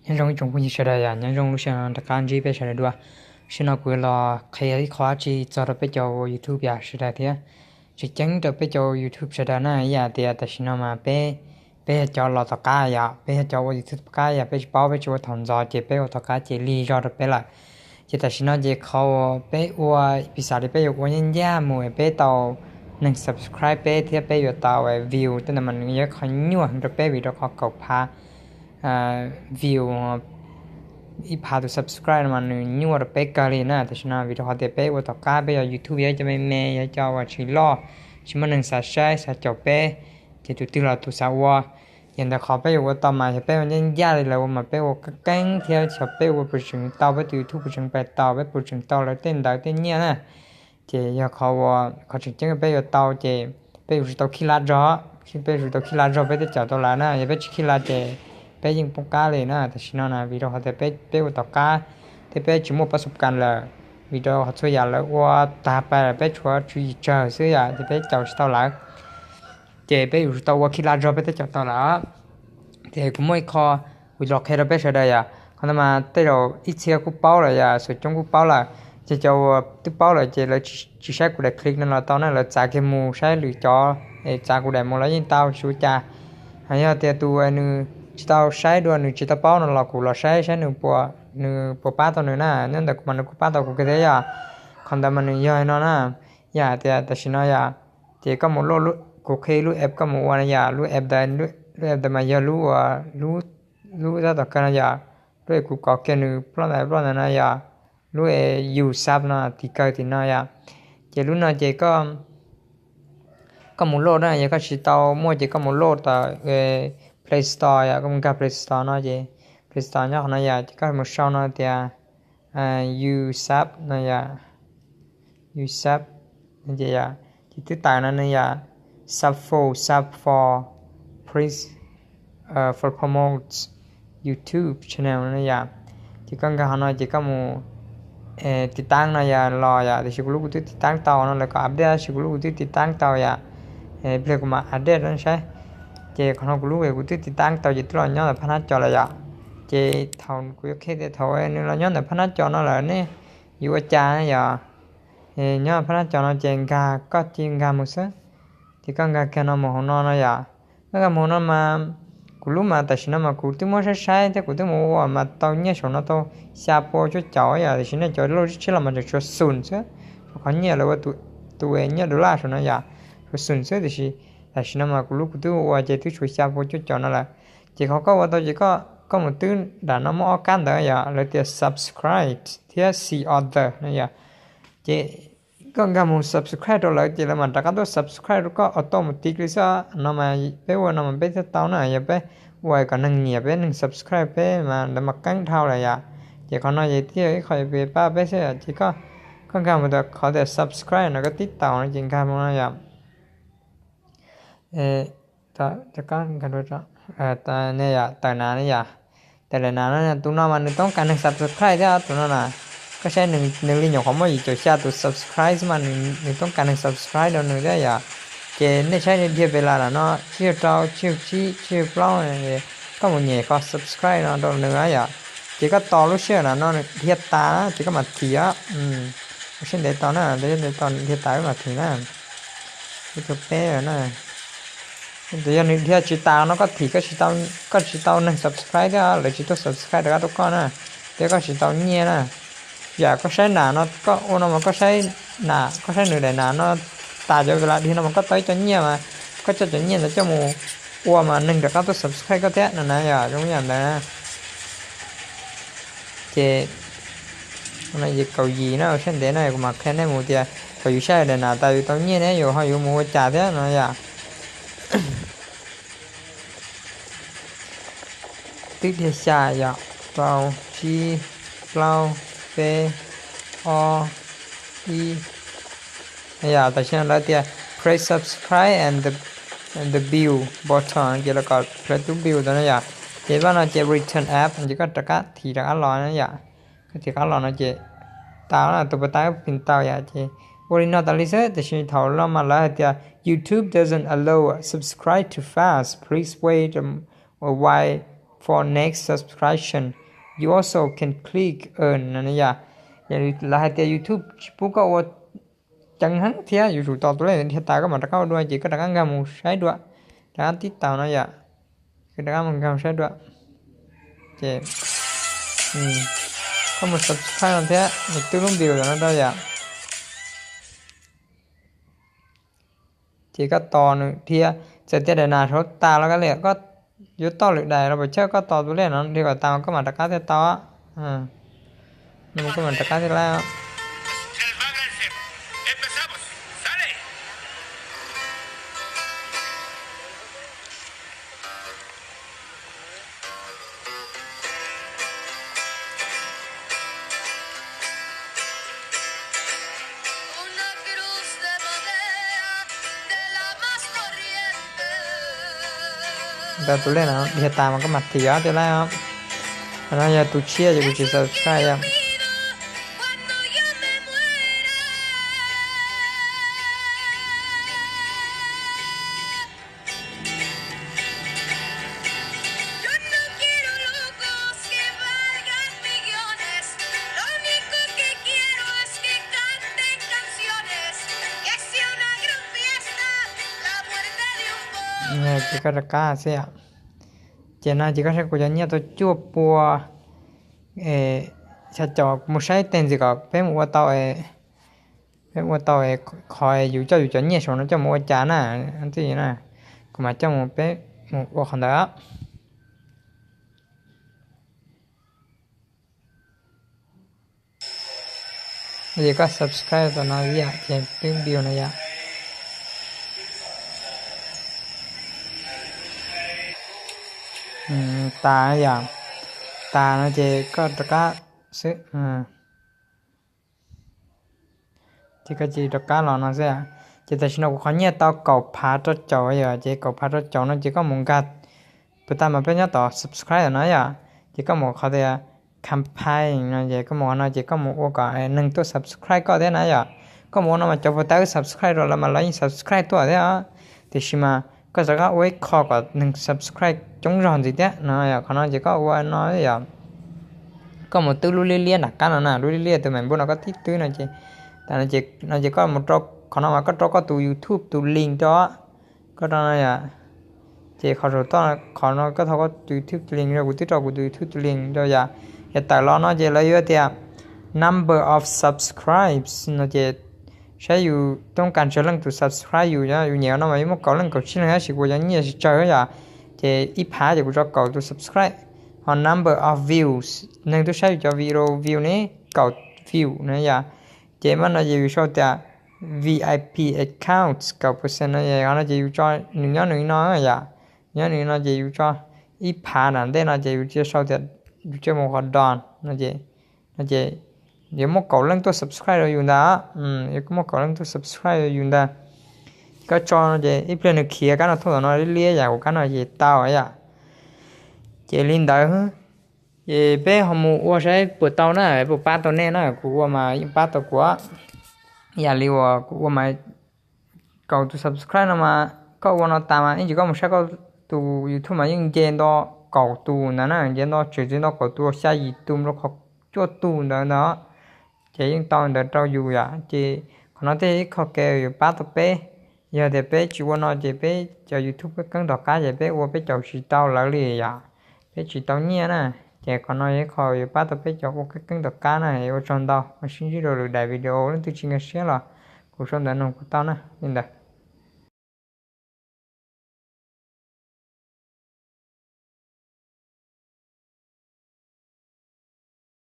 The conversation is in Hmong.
Nyob zoo ib tsoom phooj ywg sawv daws yom, nyob zoo lub sij hawm no rov qab ntsib peb sawv daws dua. Lub sij hawm no kuv los qhia ib qho dab tsi txog rau peb cov ua YouTube yom sawv daws thiab tseem ceeb rau peb cov ua YouTube sawv daws na, ib yam tias tam sim no mas peb, peb yog cov los tom qab yom, peb yog cov ua YouTube tom qab yom, peb tsis paub, peb tsis ua thaum ntxov ces peb ua tom qab ces lig zog rau peb lawm. Ces tam sim no ces qhov uas peb ua, piv xam li peb yuav ua ncaj ncaj mus peb tau neeg subscribe peb thiab peb yuav tau view tej ntawd mas nws yog qhov nyuaj heev rau peb vim rau qhov kaum phav view, ib phav tus subscribe no mas nws nyuaj rau peb kawg li na. Tam sim no vim rau qhov tias peb ua tom qab, peb yog YouTube yog cov me me, yog cov uas tsis loj, tsis muaj neeg xav saib xav caum peb, ces tus twg los tus xav ua. Yog ntawd qhov peb yuav ua tau mas yog peb ua ncaj ncaj li lawv ua mas peb ua keeb keeb thiab xyov peb ua puas tseem tau peb tus YouTube, puas tseem pais tau, peb puas tseem tau lawv tej ntawv tej nyiaj na. Ces yog qhov uas qhov tseem ceeb peb yuav tau ces peb yuav tsum tau khij laj zog, peb yuav tsum tau khij laj zog peb thiaj caum tau lawv na. Yog peb tsis khij laj ces peb yeej poob qab li na. Tam sim no na vim rau qhov tias peb, peb ua tom qab thiab peb tsis muaj pab xub kas lawm, vim rau qhov txhua yam lawv ua tag pais lawm, peb tshuav tswv yim tsawg xwb yom, ces peb caum tsis tau lawv. Ces peb yuav tsum tau ua khij laj zog peb thiaj caum tau lawv. Ces kuv muaj ib qho kuv los qhia rau peb sawv daws yom, qhov ntawd mas tej zaum ib txhia kuj paub lawm yom, xum coob kuj paub lawm. Ces cov uas twb paub lawm ces lawv tsis saib kuv daim clip no los tau na, lawv txav kiag mus saib lwm cov, es txav kuv daim mus los yeej tau tsis ua cas. Yog tias tus nws tsis tau saib dua, nws tsis tau paub no los kuv los saib saib nws puas, nws puas pab tau nws na. Nyob ntawm kuv mas nws kuj pab tau kuv kiag thiab yom. Qhov ntawd mas nws yog no na, yam tias tam sim no yom, ces koj mus load, kuv qhia lub app koj mus ua na yom, lub app ntawd, lub app ntawd mas yog lub, lub tab tom kawg no yom, lub es kuv kov kiag nws ploj ntawd ploj ntawd no yom, lub es Yusap no tim kawg tim no yom. Ces lub no ces koj mus load na, yog koj tsis tau muaj ces koj mus load tom Play Store yom, koj mus nkag Play Store no ces Play Store nyob qhov no yom, ces koj mus sau no tias Yusap no yom, Yusap no ces yom, ces twb tawm no nws yom, Subfo, Subfo, please, for promote YouTube channel no yom. Ces koj nkag qhov no ces koj mus tiv taab no yom, los yom, tiam sis kuv lub kuv twb tiv taab tau no, lawv kom update tab sis kuv lub kuv twb tiv taab tau yom. Pliag kuv mam update saib. Ces qhov no kuv lub kuv twb tiv taab tau ces twb los nyob ntawm phab nab co lawm yom. Ces thaum kuv yuav qhia tias thaum nws los nyob ntawm phab nab co no lawm ne, yuav ua cas yom. Nyob phab nab co no ces nkag, koj cia nkag mus xwb. Ces koj nkag kiag no mus hauv no no yom. Koj nkag mus hauv no mas kuv lub mas tam sim no mas kuv twb muab saib saib thiab kuv twb mus ua mas tau nyiaj saum no tau xya pua cuaj caum yom, tiam sis nej cov loj tshiab los mas tseem tshuav xoom xwb. Rau qhov nyiaj lawv ua tus nyiaj dollar saum no yom, tshuav xoom xwb, tiam sis tam sim no mas kuv lub kuv twb ua ces twb tshuav xya pua cuaj caum no lawm. Ces qhov koj ua tau ces koj mus twb nram no muaj ob kab ntawd yom, lawv tias subscribe thiab see other no yom. Ces koj nkag mus subscribe rau lawv ces lawv mam rov qab tuaj subscribe rau koj auto mus tiv li xwb no mas peb ua no mas peb thiaj tau na, yog peb ua kom neeg nyiam peb, neeg subscribe peb mas lawv mas qeeb dhau lawm yom. Ces qhov no ces twb yog ib qho yuav pab peb xwb yom. Ces koj nkag mus qhov tias subscribe no koj tib taus no ces nkag mus no yom. Tawm nav ne yom, tawm nav no, tus no mas nws toob kas neeg subscribe thiab tus no na. Koj saib nws li nyuam qhuav muaj yim caum xya tus subscribe xwb mas nws toob kas neeg subscribe rau nws thiab yom. Ces nej saib nws dhia pes las no, tsib caug rau, tsib caug tsib, tsib caug plaub, koj mus nyem qhov subscribe no rau nws yom. Ces koj tos lub sij hawm no nws dhia tas ces koj mam thim. Ua siab ntev tau na, ua siab ntev tau nws dhia tas koj mam thim na. Ib tug peb na. Yog nws dhia tsis tas no koj thim, koj tsis tau neeg subscribe thiab lawv tsis tuaj subscribe rov qab rau koj na, thiab koj tsis tau nyiaj na. Yam koj saib nas no, koj ua no mas koj saib nas, koj saib nws daim nas no tas cov pes las dhia no mas koj tau ib co nyiaj mas koj coj cov nyiaj ntawd coj mus ua mas neeg rov qab tuaj subscribe koj thiab no na yom, zoo yam ntawd na. Ces kaum yim na, ua siab ntev na, kuv mam qhia nej mus tias thaum yus saib daim nas tas yus tau nyiaj ne yus ho yuav mus ua cas thiab no yom. Twb dhia xya yom, rau, tsib, plaub, peb, ob, ib. Yom, tam sim no lawv tias press subscribe and the, and the bell button, ces lawv kom press tus bell tau na yom. Ces pab no ces return app, ces koj rov qab thim rov qab los na yom. Koj thim rov qab los no ces tau na, tus pas tas pin tau yom. Ces ua li no tas li xwb, tiam sis thaum no mas lawv hais tias YouTube doesn't allow subscribe too fast, please wait a while for next subscription. You also can click earn no yom. Lawv hais tias YouTube tsis pub koj ua ceev heev thiab yuav tsum tos tus lej dhia tas koj mam rov qab ua dua ces koj rov qab nkag mus saib dua, rov qab tib taus no yom. Koj rov qab mus nkag mus saib dua. Ces koj mus subscribe no thiab nws twb lub video no rau yom. Ces koj tos nws dhia, txawm tias daim nas saud tas los koj li koj yuav toj lwm daim los puas chawj, koj tos tus lej no dhia kom tas mas koj mam rov qab thiaj tau. Koj mam rov qab thiaj laib. Ntawd tus lej no dhia tas mas koj mam thim thiaj laib. Qhov no yog tus tshiab ces kuv tsis subscribe yom. Ces koj rov qab xwb yom. Ces no ces koj saib kuv cov nyiaj tau cuaj pua. Xyov caum mus saib tej ntxiv kom peb mus ua tau, peb ua tau qhov yus coj yus cov nyiaj saum no coj mus ua cas na. Kuv mam coj mus, peb mus ua qhov ntawd. Ces koj subscribe tau no yom, ces twb view no yom. Tas yom, tas no ces koj rov qab xwb. Ces koj cia li rov qab los no xwb. Ces tam sim no kuv qhov nyiaj tau kaum phav rau caum yom, ces kaum phav rau caum no ces koj mus nkag, puas tas mas peb nyob tom subscribe no yom, ces koj mus qhov tias campaign no ces koj mus qhov no ces koj mus ua kom neeg tuaj subscribe koj thiab na yom. Koj mus ua no mas cov puas tas wb subscribe rau lawv mas lawv yeej subscribe tuaj thiab. Tiam sis mas koj rov qab ua ib qho kom neeg subscribe coob zog ntxiv thiab no yom. Qhov no ces koj ua no yom, koj mus twb lub liab liab nram qab no na, lub liab liab tus me npub no koj tib twb no ces, tas no ces, no ces koj mus rau qhov no mas koj rau koj tus YouTube tus link rau. Koj rau no yom, ces qhov saum toj qhov no koj thau koj tus YouTube tus link rau, kuv twb rau kuv tus YouTube tus link rau yom. Yog tawm los no ces lawv yuav tias number of subscribes no ces saib yus toob kas tsawg leej tus subscribe yus, yog yus nyiam no mas yuav muaj kaum leej kaum tsib leej tab sis kuv cov nyiaj tsis tsawg yom. Ces ib phav ces kuv tso kaum tus subscribe. Ho number of views, neeg twb saib yus cov video view ne, kaum view na yom. Ces mas no ces yus sau tias V I P accounts kaum percent no, qhov no ces yus tso nws nyob nws no yom. Nyob nws no ces yus tso ib phav nram ntej no ces yus cia sau tias, yus cia mus qhov done no ces, no ces yuav muaj kaum leej tuaj subscribe rau yus ntag. Yuav muaj kaum leej tuaj subscribe rau yus ntag. Koj tso no ces ib pliag nws khiav kab no thooj tom no liab liab yam kuv kab no ces tau yom. Ces li ntawd, ces peb ho mus ua saib puas tau na, puas pab tau nej na, kuv ua mas yeej pab tau kuv. Yam li uas kuv ua mas kaum tus subscribe no mas koj ua no tas mas ib ntsis koj mus saib koj tus YouTube mas yeej nce nto kaum tus ntawd na, nce nto tseem txiv nto kaum tus, xya yim tus rau qhov cuaj tus ntawd ntag. Ces yeej tau ntawd rau yus yom. Ces qhov no thiaj yog ib qho kev yuav pab tau peb. Yog tias peb tsis ua no ces peb cov YouTube keeb tom qab ces peb ua peb caum tsis tau lawv li yom. Peb tsis tau nyiaj na. Ces qhov no yog ib qho yuav pab tau peb cov ua keeb tom qab na. Ua tsaug ntau, mam sib ntsib rau lwm daim video, leej twg tsis nkag siab los kuv sau ntawv nug kuv tau na. Li ntawd.